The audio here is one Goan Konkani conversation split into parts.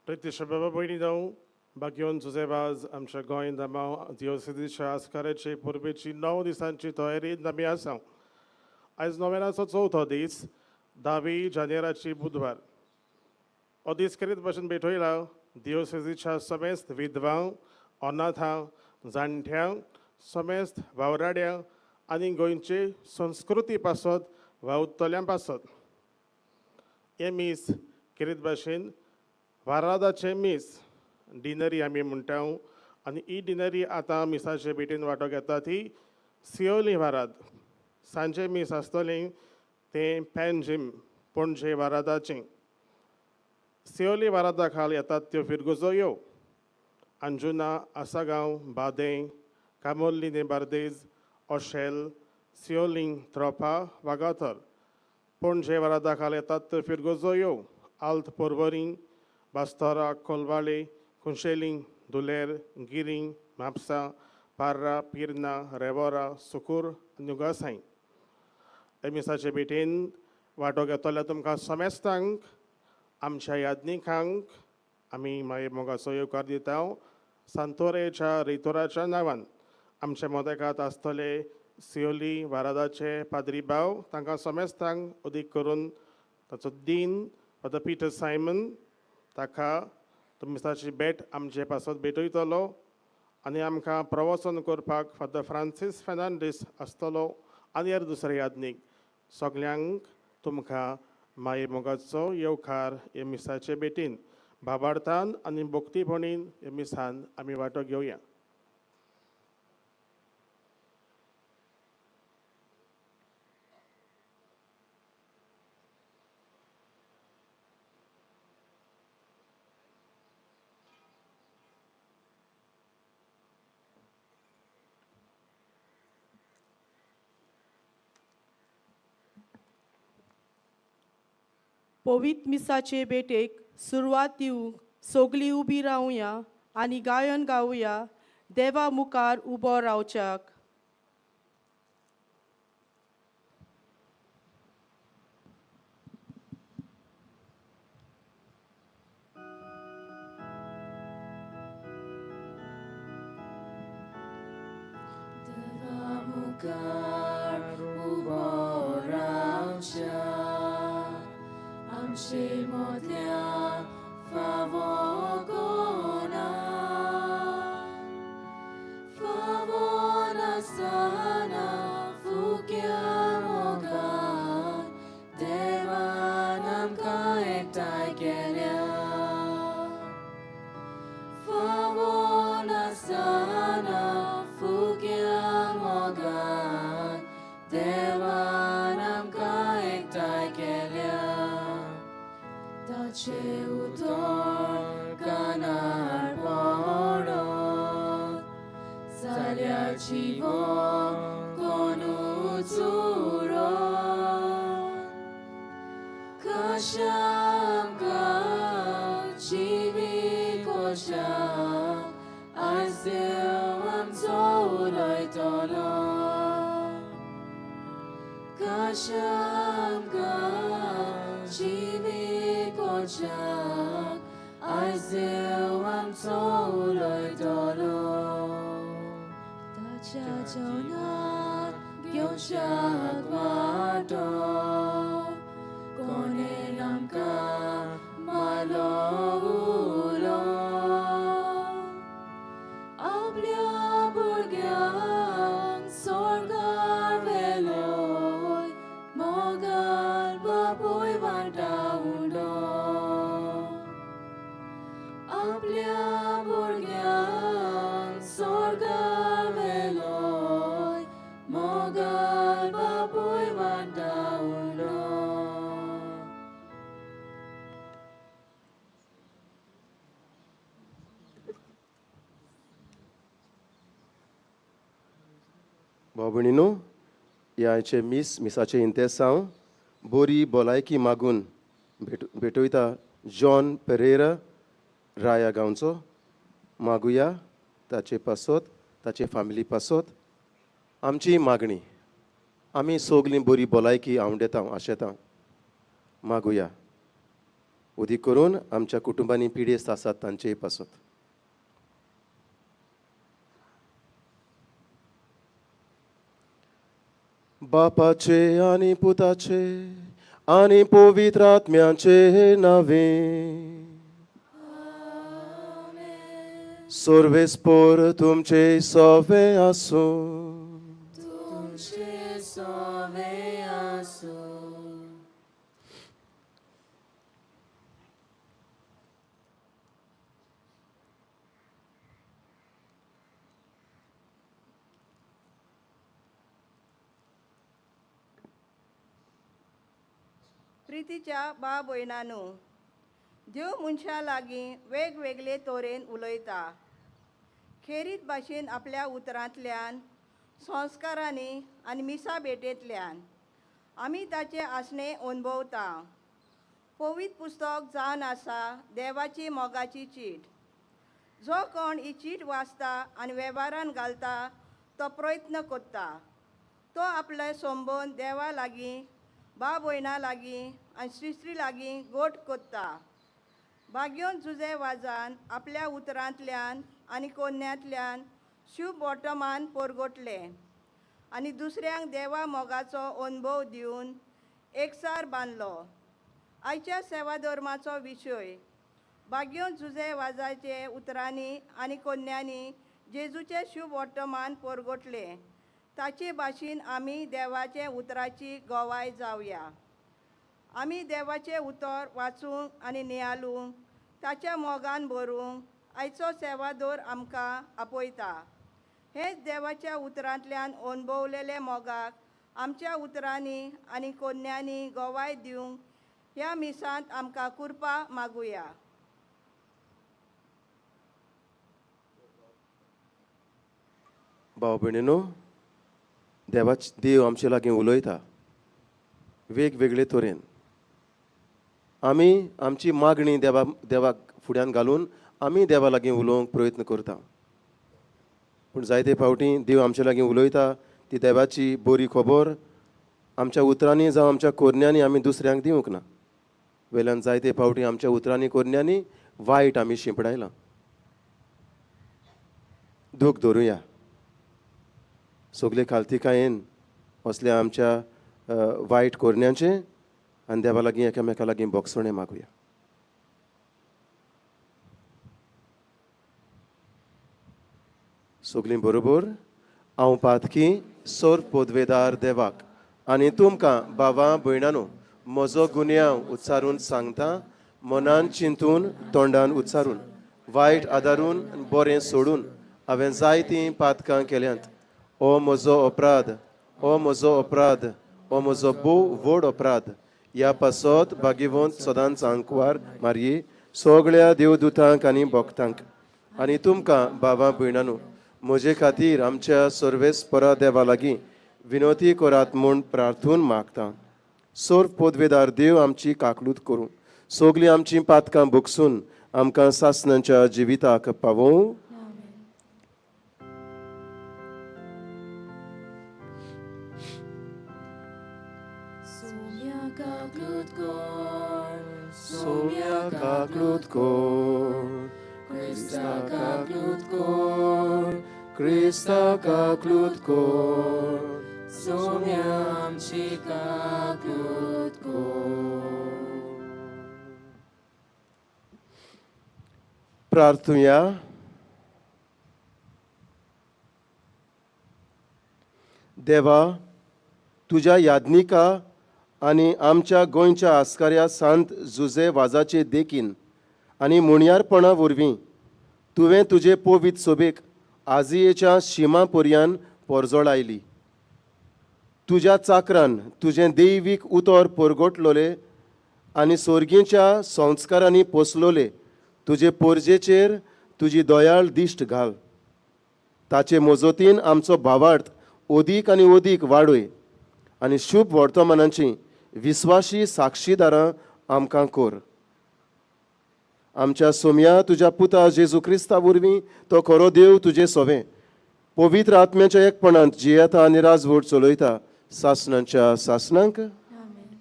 प्रितीश बाबा भयणी जावं भाग्यवन जुजेबाज आमच्या गोंय दमाव दिवसेदीच्या आस्काराचे परबेची 9 दिसांची तयारी आमी आसा. आयज नोव्हेंनाचो चवथो दीस 10 जानेवाराची बुधवार. हो दीस करीत भशेन भेटयला दिवसेदीच्या समेस्त विधवांक, अनाथांक, जाणट्यांक, समेस्त वावराड्यांक आनी गोंयचे संस्कृती पासत वावुरतल्यां पासत. हें मीस करीत भाशेन वारादाचें मीस डिनरी आमी म्हणटा आनी ही डिनरी आतां मिसाचे भेटीन वांटो घेता ती सियोली वाराद. सांजे मीस आसतलें तें पॅनजीम पणजे वारादाचें. सियोली वारादा खाल येतात त्यो फिरगुजो यो अंजुना, आसागांव, बादें, कामोर्ली ने बार्देज, ओशेल, सियोलिंग, त्रोपा, वागातर. पणजे वारादा खाल येतात त्यो फिरगुजो यो आल्त पोरवरींग, बास्तोरा, कोलवाळे, कुंशेलिंग, दुलेर, गिरींग, म्हापसा, पार्रा, पिर्ना, रेवोरा, सुकूर आनी उगासांय. मिसाचे भेटेन वांटो घेतल्या तुमकां समेस्तांक, आमच्या याज्ञिकांक आमी मागीर मोगाचो येवकार दिता सांतोरेच्या रेतोराच्या नांवान. आमच्या मोदेकात आसतले सियोली वारादाचे पाद्री भाव, तांकां समेस्तांक अदीक करून ताचो दीन फादर पिटर सायमन ताका मिसाची भेट आमचे पासत भेटयतलो आनी आमकां प्रवचन करपाक फादर फ्रांसीस फेर्नांडीस आसतलो आनी हेर दुसरे याज्ञीक. सगल्यांक तुमकां माये मोगाचो येवकार हे मिसाचे भेटीन भाबार्थान आनी भक्तीपणीन हे मिसान आमी वांटो घेवया. पवित्र मिसाचे भेटेक सुरवात दिवंक सगळीं उबी रावया आनी गायन गावया देवा मुखार उबो रावच्याक. देवा मुखार उबो रावच्याक आमचे मदल्या फावो कोणा, फावो नासतना फुक्या मोगान देवान आमकां एकठांय केल्या. फावो नासतना फुक्या मोगान देवान आमकां एकठांय केल्या. ताचे उतर कानार पडत जाल्यार जिवन कोणूच उरत. कशें आमकां जिवीत कोशाक आयज देव आमचो उलयतलो. कशें आमकां जिवीत कोशाक आयज देव आमचो उलयतलो. ताच्या जेवणाक घेवच्याक वांटो कोणें आमकां मारलो उलो. आपल्या भुरग्यांक स्वर्गार व्हेलोय मोगान बापूय वांटा उडो. आपल्या भुरग्यांक स्वर्गार व्हेलोय मोगान बापूय वांटा उडो. भाव भयणीनो, ह्या आयचे मीस मिसाचें इंतेसांव बरी भलायकी मागून भेटयता जॉन पेरेरा राया गांवचो. मागुया ताचे पासत, ताचे फामिली पासत आमची मागणी. आमी सगलीं बरी भलायकी आंवडेता, आशेता. मागुया. उदीक करून आमच्या कुटुंबांनी पिडेस्त आसात तांचेय पासत. बापाचे आनी पुताचे आनी पवित्र आत्म्याचे नावे. सर्वेस्पोर तुमचे सवे आसूं. तुमचे सोवे आसूं. प्रितीच्या बा भयणानू, देव मनशां लागीं वेगवेगळे तरेन उलयता. खेरीत भाशेन आपल्या उतरांतल्यान, संस्कारांनी आनी मिसा भेटेंतल्यान आमी ताचें आसणें अणभवता. पवित्र पुस्तक जावन आसा देवाची मोगाची चीट. जो कोण ही चीट वाचता आनी वेव्हारान घालता तो प्रयत्न करता, तो आपले संबंद देवा लागीं, बा भयणां लागीं आनी श्रीश्री लागीं गोट करता. भाग्योन जुजे वाजान आपल्या उतरांतल्यान आनी कोन्यांतल्यान शुभ वर्तमान परगटलें आनी दुसऱ्यांक देवा मोगाचो अणभव दिवन एकसार बांदलो. आयच्या सेवा धर्माचो विशय भाग्योन जुजे वाजाचे उतरांनी आनी कोन्यांनी जेजूचें शुभ वर्तमान परगटलें. ताचे भाशेन आमी देवाचे उतराची गवाय जावया. आमी देवाचें उतर वाचूंक आनी नियाळूंक, ताच्या मोगान भरूंक आयचो सेवादोर आमकां आपयता. हेच देवाच्या उतरांतल्यान अणभवलेले मोगाक आमच्या उतरांनी आनी कोन्यांनी गवाय दिवंक ह्या मिसांत आमकां कृपा मागुया. भाव भयणीनो, देवाच देव आमचे लागीं उलयता वेगवेगळे तरेन. आमी आमची मागणी देवा देवाक फुड्यान घालून आमी देवा लागीं उलोवंक प्रयत्न करता. पूण जायते फावटी देव आमचे लागीं उलयता ती देवाची बरी खबर आमच्या उतरांनी जावं आमच्या कोरण्यांनी आमी दुसऱ्यांक दिवंक ना. वेल्यान जायते फावटी आमच्या उतरांनी कोरण्यांनी वायट आमी शिंपडायलां. दूख धरुया सगळे खालतिकायेन असल्या आमच्या वायट कोरण्यांचें आनी देवा लागीं एकामेका लागीं बोगसणें मागुया. सगळीं बरोबर हांव पातकी सोर पोदवेदार देवाक आनी तुमकां बाबा भयणानो म्हजो गुन्यांव उच्चारून सांगता, मनान चिंतून तोंडान उच्चारून वायट आदारून बरें सोडून हांवें जायतीं पातकां केल्यांत. ओ म्हजो अपराध, ओ म्हजो अपराध, ओ म्हजो भोव व्हड अपराध. ह्या पासत भाग्यवंत सदांच आंकवार मारये सगळ्या देवदूतांक आनी भक्तांक आनी तुमकां बाबा भयणानो म्हजे खातीर आमच्या सर्वेस्परा देवा लागीं विनोती करात म्हूण प्रार्थून मागता. सर्व पदवेदार देव आमची काकलूत करूं, सगळीं आमचीं पातकां भोगसून आमकां सासणाच्या जिविताक पावोवं. सोम्या काकलूत कोर, सोम्या काकलूत कोर, क्रिस्ता काकलूत कोर, क्रिस्ता काकलूत कोर, सोम्या आमची काकलूत कोर. प्रार्थुया. देवा, तुज्या याज्ञिका आनी आमच्या गोंयच्या आस्काऱ्या सांत जुजे वाजाचे देखीन आनी मुणयारपणा वरवीं तुवें तुजे पवित्र सोबेक आजियेच्या शिमा पर्यान पोरजोळायली. तुज्या चाकरान तुजें दैवीक उतर परगटलोले आनी सोर्गीच्या संस्कारांनी पोसलोले तुजे पोरजेचेर तुजी दयाळ दिश्ट घाल. ताचे मजतीन आमचो भावार्थ अदीक आनी अदीक वाडय आनी शुभ वर्तमानाची विस्वाशी साक्षीदारां आमकां कर. आमच्या सोम्या तुज्या पुता जेजू क्रिस्ता वरवीं तो खरो देव तुजे सोवें पवित्र आत्म्याच्या एकपणांत जियेता आनी राजवट चलयता सासणांच्या सासणांक. आमेन.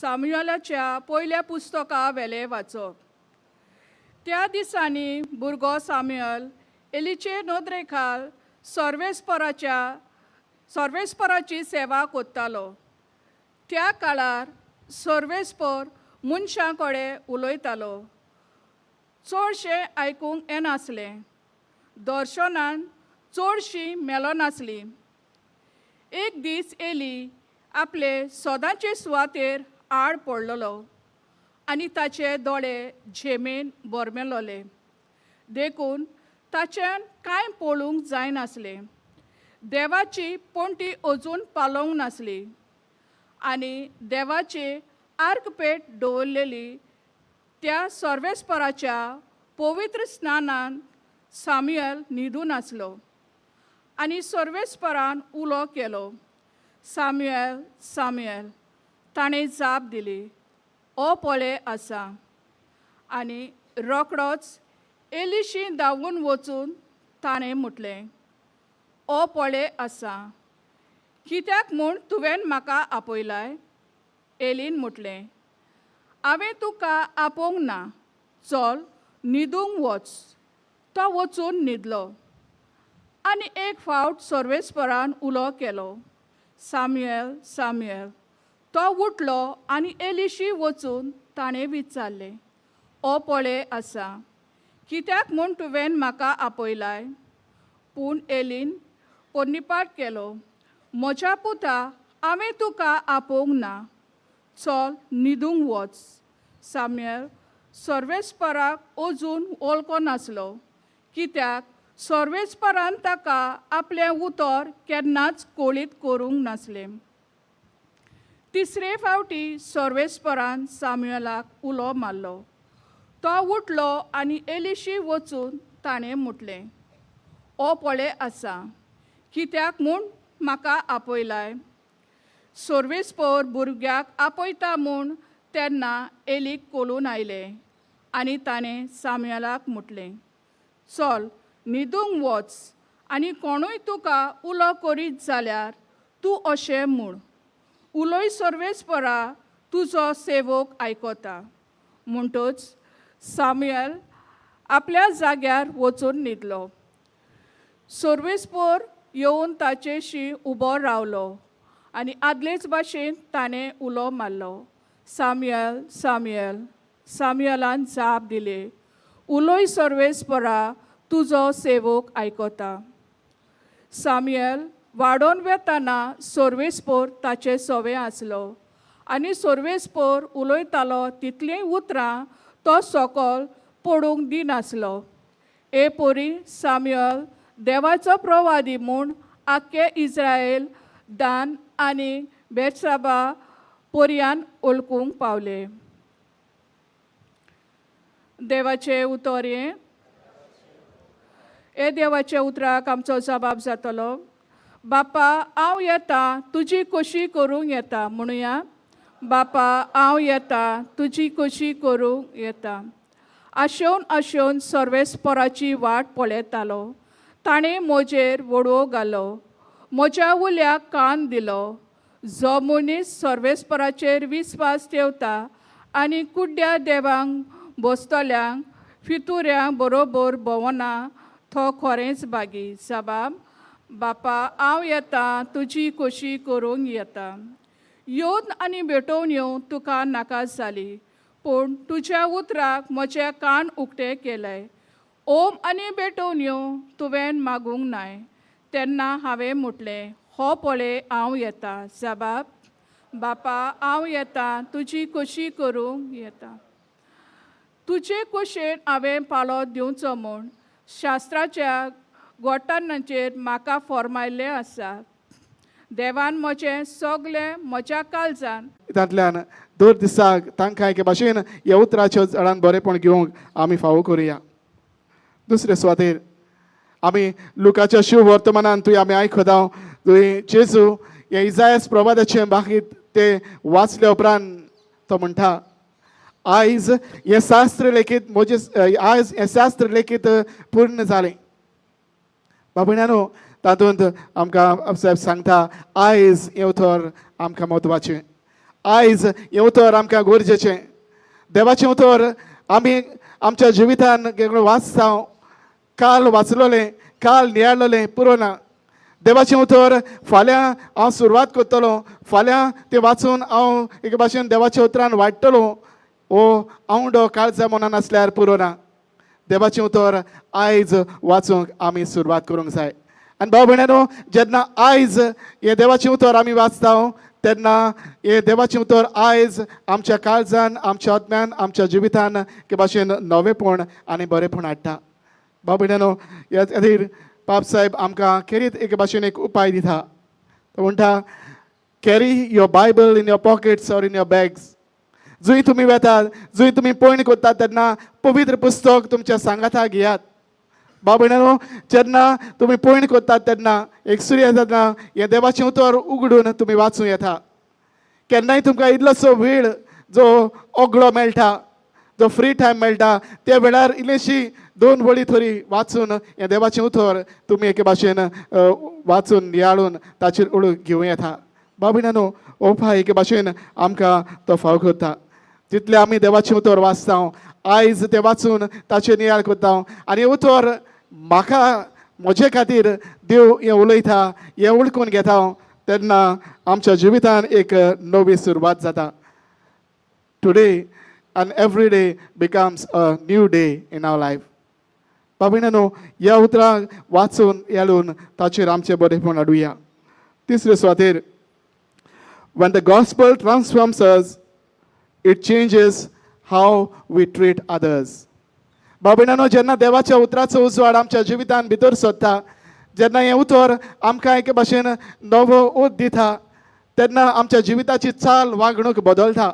सामुएलाच्या पयल्या पुस्तका वेलें वाचप. त्या दिसांनी भुरगो सामुएल एलीचे नदरेखाल सर्वेस्पराची सेवा कोत्तालो. त्या काळार सर्वेस्पर मनशां कडेन उलयतालो. चडशें आयकूंक येनासलें. दर्शनान चडशीं मेळनासलीं. एक दीस एली आपले सदांचे सुवातेर आड पडलेलो आनी ताचे दोळे झेमेन बोरमेलोले, देखून ताच्यान कांय पळोवंक जायनासलें. देवाची पणटी अजून पालोवंक नासली आनी देवाची आर्कपेट दवरलेली त्या सर्वेस्पराच्या पवित्र स्नानान सामुएल न्हिदून आसलो आनी सर्वेस्परान उलो केलो, सामुएल, सामुएल. ताणें जाप दिली, ओ पळे आसा. आनी रोकडोच एलिशी धांवून वचून ताणें म्हटलें, ओ पळे आसा, कित्याक म्हूण तुवें म्हाका आपयलाय? एलीन म्हटलें, हांवें तुका आपोवंक ना, चल न्हिदूंक वच. तो वचून न्हिदलो. आनी एक फावट सर्वेस्परान उलो केलो, सामुएल, सामुएल. तो उठलो आनी एलिशी वचून ताणें विचारलें, ओ पळे आसा, कित्याक म्हूण तुवें म्हाका आपयलाय? पूण एलीन पोन्नीपाट केलो, म्हज्या पुता, हांवें तुका आपोवंक ना, चल न्हिदूंक वच. सामुएल सर्वेस्पराक अजून वळखो नासलो, कित्याक सर्वेस्परान ताका आपलें उतर केन्नाच कळीत करूंक नासलें. तिसरे फावटी सर्वेस्परान सामुएलाक उलो मारलो. तो उठलो आनी एलिशी वचून ताणें म्हटलें, ओ पळे आसा, कित्याक म्हूण म्हाका आपयलाय? सर्वेस्पर भुरग्याक आपयता म्हूण तेन्ना एलीक कळून आयलें आनी ताणें सामुएलाक म्हटलें, चल न्हिदूंक वच आनी कोणूय तुका उलो करीत जाल्यार तूं अशें म्हूण, उलय सर्वेस्परा, तुजो सेवक आयकता. म्हणटच सामुएल आपल्या जाग्यार वचून न्हिदलो. सर्वेस्पर येवन ताचेशी उबो रावलो आनी आदलेच भाशेन ताणें उलो मारलो, सामुएल, सामुएल. सामुएलान जाप दिली, उलय सर्वेस्परा, तुजो सेवक आयकता. सामुएल वाडोवन वेताना सर्वेस्पर ताचे सवे आसलो आनी सर्वेस्पर उलयतालो तितलीं उतरां तो सकल पडूंक दिनासलो. ए पोरी सामुएल देवाचो प्रवादी म्हूण आख्खे इस्रायल दान आनी बेतसाबा पोरयान वळखूंक पावले. देवाचें उतर हें. हे देवाच्या उतराक आमचो जबाब जातलो. बापा, हांव येता तुजी खोशी करूंक येता. म्हणुया, बापा हांव येता तुजी खोशी करूंक येता. आशेवन आशेवन सर्वेस्पराची वाट पळयतालो. ताणें म्हजेर वडवो घालो, म्हज्या उल्याक कान दिलो. जो मनीस सर्वेस्पराचेर विस्वास ठेवता आनी कुड्ड्या देवांक बसतल्यांक फितुऱ्यांक बरोबर भोंवना तो खरेंच बागी. जबाब, बापा हांव येता तुजी खोशी करूंक येता. येवन आनी भेटोवन येवन तुका नाका जाली, पूण तुज्या उतराक म्हजे कान उक्ते केले. ओम आनी भेटोवन येवं तुवें मागूंक नाय. तेन्ना हांवें म्हटलें, हो पळय हांव येता. जबाब, बापा हांव येता तुजी खोशी करूंक येता. तुजे खोशेन हांवें पालो दिवचो म्हूण शास्त्राच्या गोठाणाचेर म्हाका फॉर्मायल्लें आसा. देवान म्हजें सगलें म्हज्या काळजान तातूंतल्यान दर दिसाक तांकां एके भाशेन ह्या उतराच्यो जडान बरेपण घेवंक आमी फावो करुया. दुसरे सुवातेर आमी लुकाच्या शिव वर्तमानान तुवें आमी आयकता, तुवें जेजू हे इजायस प्रवादाचें बाकीत ते वाचल्या उपरांत तो म्हणटा, आयज हें शास्त्र लेखीत म्हजें, आयज हें शास्त्र लेखीत पूर्ण जालें. बाबण्यानो, तातूंत आमकां साहेब सांगता, आयज हें उतर आमकां म्हत्वाचें. आयज हें उतर आमकां गरजेचें. देवाचें उतर आमी आमच्या जिवितान वाचता, काल वाचलोलें, काल नियाळलोलें पुरो ना. देवाचें उतर फाल्यां हांव सुरवात करतलो, फाल्यां तें वाचून हांव एके भाशेन देवाच्या उतरान वाडटलो, हो आवंडो काळजा मनान आसल्यार पुरो ना. देवाचें उतर आयज वाचूंक आमी सुरवात करूंक जाय. आनी भाव भयणानो, जेन्ना आयज हें देवाचें उतर आमी वाचता तेन्ना हें देवाचें उतर आयज आमच्या काळजान, आमच्या आत्म्यान, आमच्या जिवितान एके भाशेन नवेपण आनी बरेपण हाडटा. भाव भयणानो, ह्या खातीर पाप साहेब आमकां खेरीत एके भाशेन एक उपाय दिता. तो म्हणटा, "Carry your Bible in your pockets or in your bags." जंय तुमी वेतात, जंय तुमी पयण करतात तेन्ना पवित्र पुस्तक तुमच्या सांगाता घेयात. भाव भयणानो, जेन्ना तुमी पयण करतात तेन्ना, एक सुर्य तेन्ना हें देवाचें उतर उगडून तुमी वाचूं येता. केन्नाय तुमकां इल्लोसो वेळ जो ओगळो मेळटा, जो फ्री टायम मेळटा, त्या वेळार इल्लीशी दोन वळी थोडी वाचून हें देवाचें उतर तुमी एके भाशेन वाचून नियाळून ताचेर ओळख घेवं येता. भाव भयणानो, उपाय एके भाशेन आमकां तो फाव करता. जितलें आमी देवाचें उतर वाचता, आयज तें वाचून ताचेर नियाळ करता आनी हें उतर म्हाका म्हजे खातीर देव हें उलयता हें वळखून घेता, तेन्ना आमच्या जिवितान एक नवी सुरवात जाता. Today and every day becomes a new day in our life. भाव, ह्या उतरांक वाचून येळून ताचेर आमचें बरेपण हाडुया. तिसरे सुवातेर, when the gospel transforms us, it changes how we treat others. भाव, जेन्ना देवाच्या उतराचो उजवाड आमच्या जिवितान भितर सरता, जेन्ना हें उतर आमकां एके भाशेन नवो ओत दिता, तेन्ना आमच्या जिविताची चाल वागणूक बदलता.